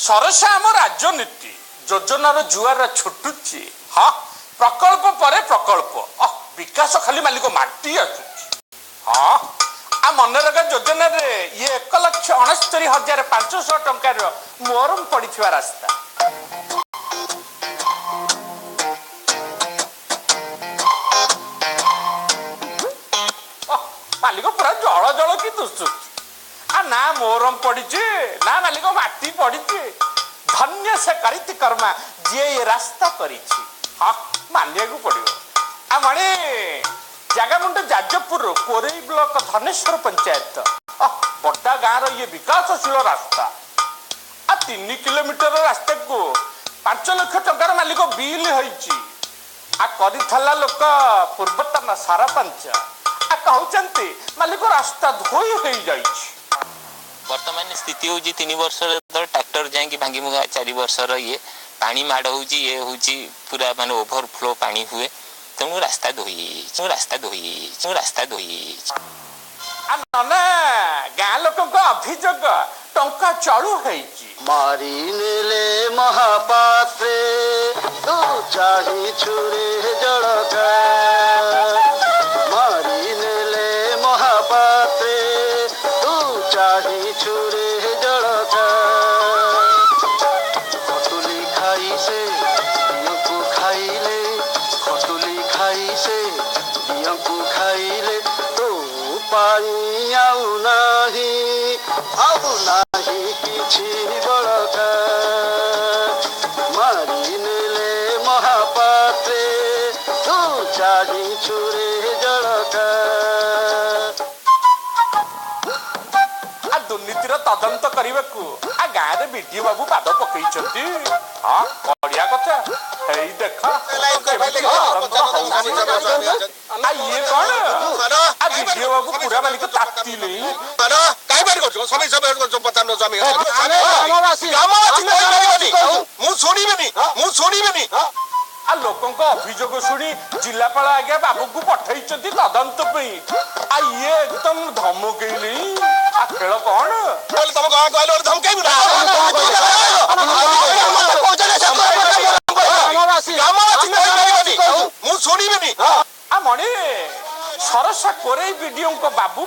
ସରସା ଆମ ରାଜନୀତି ଯୋଜନାର ଜୁଆର ଛୁଟୁଛି। ହଁ, ପ୍ରକଳ୍ପ ପରେ ପ୍ରକଳ୍ପ, ବିକାଶ ଖାଲି ମାଲିକ ମାଟି ଆସୁଛି। ହଁ, ଆଉ ମନରେଗା ଯୋଜନାରେ ଇଏ 1,69,500 ଟଙ୍କାର ମୋରମ ପଡିଥିବା ରାସ୍ତା। ମାଲିକ ପୁରା ଜଳ ଜଳ କି ଦୁଶୁଛି। ଆ ନା ମୋରମ ପଡିଛି, ନା ମାଲିକ ମାଟି ପଡିଛି। ଧନ୍ୟ ସେ କରିତି କର୍ମା ଯିଏ ଏ ରାସ୍ତା କରିଛି। ହଁ, ମାନିବାକୁ ପଡିବ। ଆ ମଣି ଜାଗାମୁଣ୍ଡ ଯାଜପୁର କୋରେଇ ବ୍ଲକ ଧନେଶ୍ୱର ପଞ୍ଚାୟତ ବଡା ଗାଁର ଇଏ ବିକାଶଶୀଳ ରାସ୍ତା। ଆ 3 କିଲୋମିଟର ରାସ୍ତାକୁ 5 ଲକ୍ଷ ଟଙ୍କାର ମାଲିକ ବିଲ୍ ହେଇଛି। ଆ କରିଥିଲା ଲୋକ ପୂର୍ବତନ ସରପଞ୍ଚ। ଆ କହୁଛନ୍ତି ମାଲିକ ରାସ୍ତା ଧୋଇ ହେଇଯାଇଛି। ବର୍ତ୍ତମାନ ସ୍ଥିତି ହେଉଛି 3 ବର୍ଷର ଟ୍ରାକ୍ଟର ଯାଇକି ଭାଙ୍ଗି ଭୁଙ୍ଗା, 4 ବର୍ଷର ଇଏ ପାଣି ମାଡ଼ ହେଉଛି, ଇଏ ହେଉଛି ପୁରା ମାନେ ଓଭରଫ୍ଲୋ ପାଣି ହୁଏ, ତେଣୁ ରାସ୍ତା ଧୋଇ ହେଇଯାଇଛି, ରାସ୍ତା ଧୋଇ ହେଇଯାଇଛି, ରାସ୍ତା ଧୋଇ ହେଇଯାଇଛି। ଆ ନନା, ଗାଁ ଲୋକଙ୍କ ଅଭିଯୋଗ ଟଙ୍କା ଚଳୁ ହେଇଛି। ମାରି ନେଲେ ମହାପାତ୍ରେ ତୁ ଚାହିଁଛୁ ରେ ଜଳକା, ମାରି ନେଲେ ମହାପାତ୍ରେ ତୁ ଚାହିଁଛୁ ରେ ଜଳକା। ଖଟୁଲି ଖାଇ ସେ ଦିଅଙ୍କୁ ଖାଇଲେ, ଖଟୁଲି ଖାଇ ସେ ଦିଅଙ୍କୁ ଖାଇଲେ, ତୋ ପାଇଁ ଆଉ ନାହିଁ, ଆଉ ନାହିଁ କିଛି ବଳକା। ମାରି ନେଲେ ମହାପାତ୍ରେ ତୁ ଚାହିଁଛୁ ରେ ଜଳକା। ଆ ଦୁର୍ନୀତିର ତଦନ୍ତ କରିବାକୁ ଆ ଗାଁରେ ବିଡିଓ ବାବୁ ପାଦ ପକେଇଛନ୍ତି। ହଁ, ବଢିଆ କଥା। ହେଇ ଦେଖ କେମିତି ତଦନ୍ତ ହଉଛି। ଆ ଇଏ କଣ? ଆ ବିଡିଓ ବାବୁ ପୁରା ମାଲିକ ତାତିଲେ। କାଇଁ ପାଟି କରୁଛୁ? ସ୍ୱାମୀ ପଚାରୁନ ସ୍ୱାମୀ। ମୁଁ ଶୁଣିବିନି, ମୁଁ ଶୁଣିବିନି। ଆ ଲୋକଙ୍କ ଅଭିଯୋଗ ଶୁଣି ଜିଲ୍ଲାପାଳ ଆଜ୍ଞା ବାବୁଙ୍କୁ ପଠେଇଛନ୍ତି ତଦନ୍ତ ପାଇଁ। ଆ ଇଏ ଏକଦମ ଧମକେଇଲେ। ଆ ଖେଳ କଣ? କହିଲେ ତମ ଗାଁ କହିଲେ ଗୋଟେ ଧମକେଇବୁ ନା? ଗ୍ରାମବାସୀ କହିପାରିବନି, ମୁଁ ଶୁଣିବିନି। ଆ ମଣି ସରସା କୋରେଇ ବିଡିଓଙ୍କ ବାବୁ।